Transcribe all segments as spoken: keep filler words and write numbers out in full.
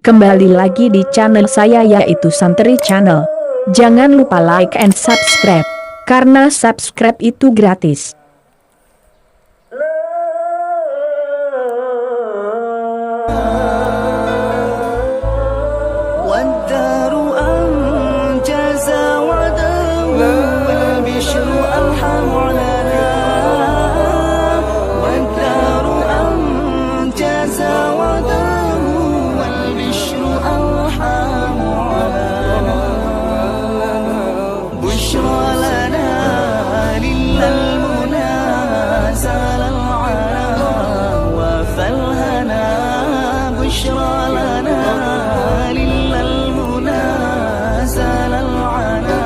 Kembali lagi di channel saya, yaitu Santri Channel. Jangan lupa like and subscribe, karena subscribe itu gratis. والدهر أنجز وعده والبشر ألحم لنا. والدهر أنجز وعده والبشر ألحم لنا. بشرى لنا نلنا المنى زال العنا وفى الهنا. بشرى لنا نلنا المنى زال العنا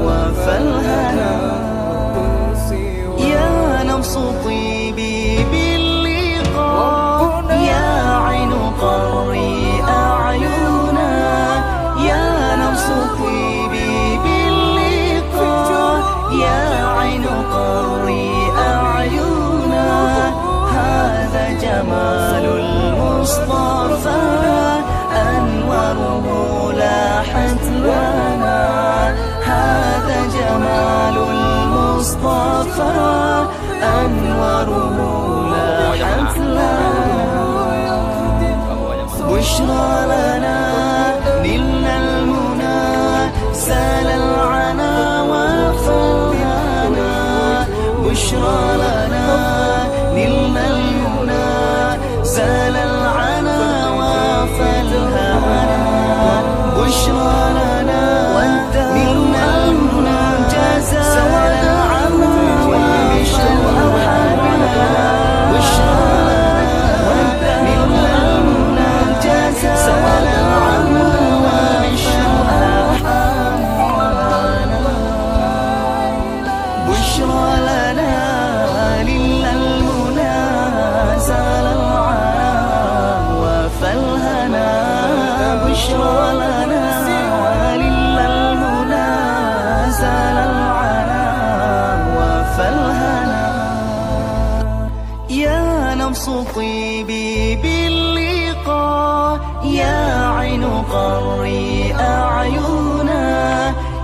وفى الهنا. يا نفس طيبي باللقاء، يا عين قري أعينا. يا نفس طيبي باللقاء، يا عين قري أعينا. هذا جمال المصطفى، أنواره لاحت لنا. هذا جمال المصطفى، أنواره لاحت لنا. بشرى لنا نلنا المنى، زال العنا وفى الهنا. بشرى لنا نلنا المنى، زال العنا وفى الهنا. بشرى لنا نلنا المنى، زال العنا وفى الهنا. بشرى لنا نلنا المنى، زال العنا وفى الهنا. بشرى لنا نلنا المنى، زال العنا وفى الهنا. بشرى لنا نلنا المنى، زال العنا وفى الهنا. يا نفس طيبي باللقاء، يا عين قري أعينا.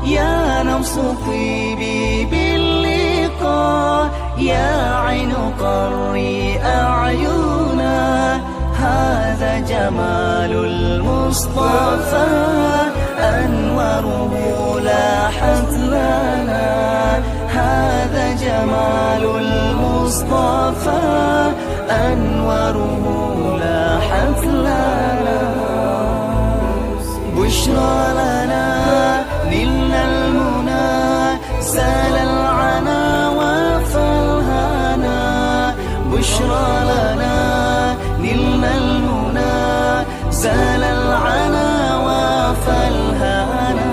يا نفس طيبي باللقاء، يا عين قري أعينا. هذا جمال المصطفى، أنواره لاحت لنا. هذا جمال المصطفى، أنواره لاحت لنا. بشرى لنا نلنا المنى، زال العنا وفى الهنا. بشرى لنا نلنا المنى، زال العنا وفى الهنا.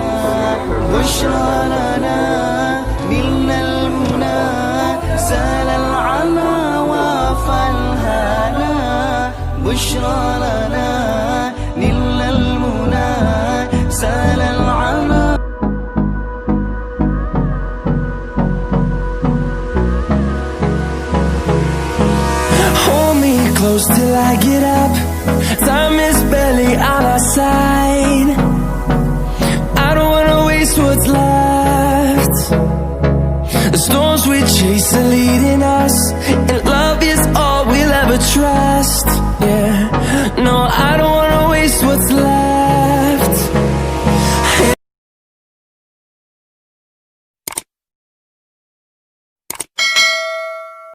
بشرى لنا نلنا المنى، زال العنا وفى الهنا. بشرى لنا نلنا المنى، زال العنا. Hold me close till I get up. Time is barely on our side. I don't wanna waste what's left. The storms we chase are leading us, and love is all we'll ever trust.